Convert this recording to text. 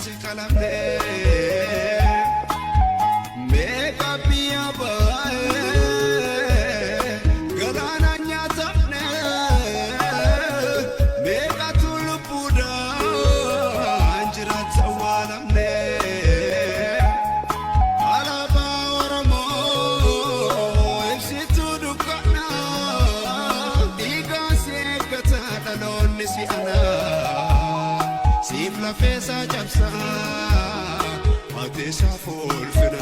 si qalamne. Meeqa biyya baay'ee galaana nyaatamne, meeqatu lubbuudhaan jiraata awwaalamne. Alaabaa Oromoo ibsituu dukkanaa, dhiigaan si eeggata dhaloonni si anaa. Siif lafeesaa cabsaa, mateesaa fuulfina.